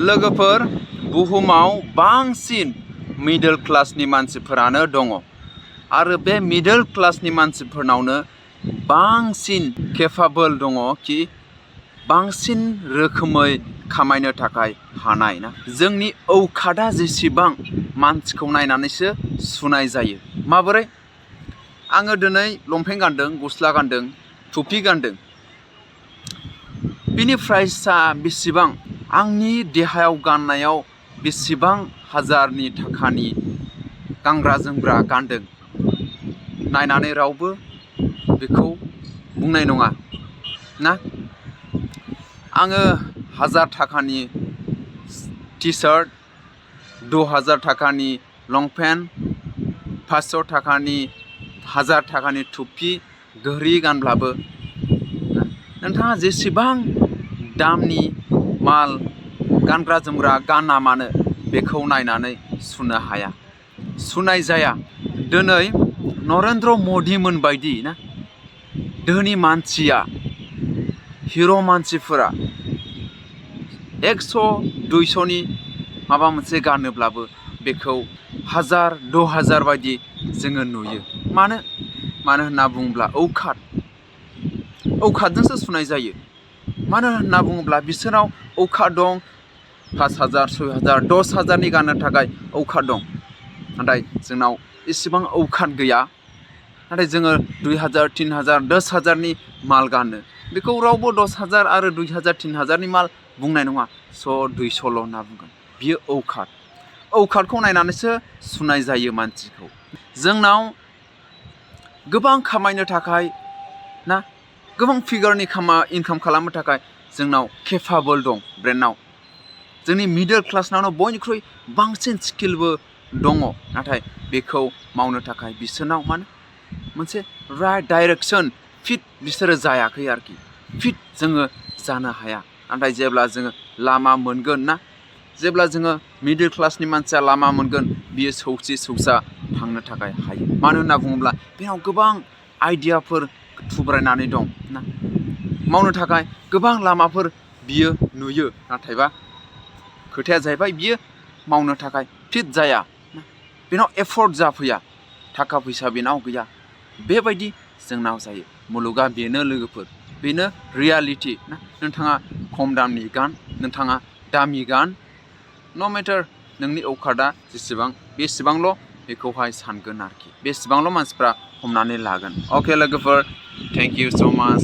लोगोफोर बुहुमाव बांसिन मिडल क्लासनि मानसिफोरानो दङ आरो बे मिडल क्लासनि मानसिफोरनावनो बांसिन केपाबल दङ कि बांसिन रोखोमै खामायनो थाखाय हानाय ना जोंनि औकादा जेसेबां मानसिखौ नायनानैसो सुनाय जायो माबोरै आङो दिनै लंपेन्ट गानदों गस्ला गानदों टुपि गानदों बिनि प्राइसआ बेसेबां आंनि देहायाव गाननायाव बेसेबां हाजारनि थाखानि गानग्रा जोमग्रा गानदों नायनानै रावबो बेखौ बुंनाय नङा ना आङो 1000 थाखानि टि शार्ट 2000 थाखानि लंपेन्ट 500 थाखानि 1000 थाखानि टुपि घरि गानब्लाबो नोंथाङा जेसेबां दामनि माल गानग्रा जोमग्रा गाना मानो बेखौ नायनानै सुनो हाया सुनाय जाया दिनै नरेन्द्र मदि मोन बायदि ना धोनि मानसिया हिर' मानसिफोरा 100-200नि माबा मोनसे गानोब्लाबो बेखौ 1000-2000 बायदि जोङो नुयो मानो होनना बुङोब्ला औकादजोंसो सुनाय जायो मानो होनना बुङोब्ला बिसोरनाव औकाद दं 5000 6000 10000नि गाननो थाखाय औकाद दं नाथाय जोंनाव इसेबां औकाद गैया नाथाय जोङो 2000 3000 10000नि माल गानो बेखौ रावबो 10000 आरो 2000 3000नि माल बुंनाय नङा 100-200ल' होनना बुंगोन बियो औकादखौ नायनानैसो सुनाय जायो मानसिखौ जोंनाव गोबां खामायनो थाखाय ना गोबां फिगारनि इनकाम खालामनो थाखाय जोंनाव केपाबल दं ब्रेन्डनाव जोंनि मिडल क्लासनावनो बयनिख्रुइ बांसिन स्किलबो दङ नाथाय बेखौ मावनो थाखाय बिसोरनाव माने मोनसे राइट डाइरेक्सन फिट बिसोरो जायाखै आरोखि फिट जोङो जानो हाया नाथाय जेब्ला जोङो लामा मोनगोन ना जेब्ला जोङो मिडल क्लासनि मानसिया लामा मोनगोन बियो सौसा थांनो थाखाय हायो मानो होनना बुङोब्ला बेनाव गोबां आइडियाफोर थुब्रायनानै दं ना मावनो थाखाय गोबां लामाफोर बियो नुयो नाथायबा खोथाया जाहैबाय बियो मावनो थाखाय फिट जाया बेनाव एफर्ट जाफैया थाखा फैसा बेनाव गैया बेबायदि जोंनाव जायो मुलुगा बेनो लोगोफोर बेनो रियालिटि ना नोंथाङा खम दामनि गान नोंथाङा दामि गान नो मेटार नोंनि औकादा जेसेबां बेसेबांल' बेखौहाय सानगोन आरोखि बेसेबांल' मानसिफ्रा हमनानै लागोन अके लोगोफोर थेंक इउ स' माच